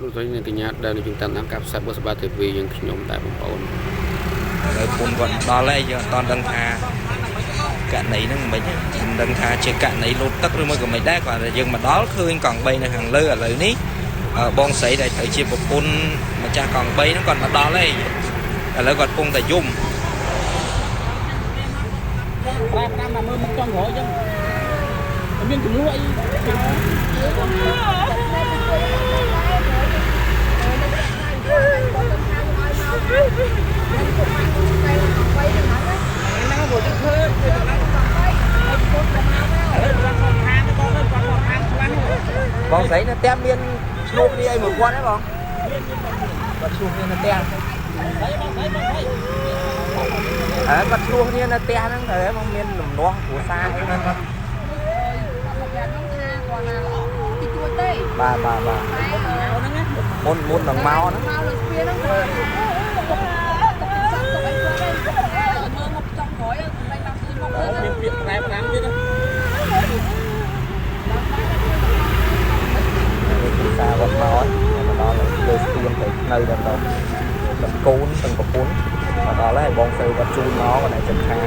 លោកស្រីនាងកញ្ញាដែលនៅយើងតាមដានការផ្សាយបុស្សបា TV យើងខ្ញុំដែរបងប្អូន ឥឡូវពុនគាត់មកដល់ហើយយើងអត់តន់ដឹងថាករណីហ្នឹងមិនទេមិនដឹងថាជាករណីលោតទឹកឬមួយក៏មិនដែរគាត់តែយើងមកដល់ឃើញកង់3នៅខាងលើឥឡូវនេះអឺបងស្រីដែលត្រូវជាប្រពន្ធម្ចាស់កង់3ហ្នឹងគាត់មកដល់ហើយឥឡូវគាត់ពងតែយំ ប្រែប្រាំមកមើលមុខចង់ក្រោយចឹងមានចំនួនអីហ្នឹងព្រោះយើងឃើញគឺហ្នឹងឥឡូវគាត់ខកខានបងគាត់ខកខានខ្លាំង បងស្រីនៅផ្ទះមានឆ្លោះគ្នាអីមួយគាត់ទេបងគាត់ឆ្លោះគ្នានៅផ្ទះ ហើយបងស្រីបងស្រី ហើយគាត់ឆ្លោះគ្នានៅផ្ទះហ្នឹងត្រូវហើយបងមានលំនាស់គ្រួសារអីហ្នឹង គាត់មកប្រាប់ខ្ញុំថាគាត់ណាល្អទីទួចទេ បាទបាទបាទ តែ ហ្នឹងណា មុនមុននឹងមកហ្នឹង មកលើស្ពានហ្នឹងគាត់ទុកទុកសក់ទុកអីគាត់អីមើលមុខចង់ក្រោយមិនមកឃើញមុខ អូមានពាក្យប្រែប្រាំទៀតណា នេះគ្រួសារគាត់មកហើយមកដល់លើស្ពានទៅនៅដល់ដល់ទាំងកូនទាំងប្រពន្ធមកដល់ហើយបងស្រីគាត់ជូនមកគាត់តែចិត្តខាង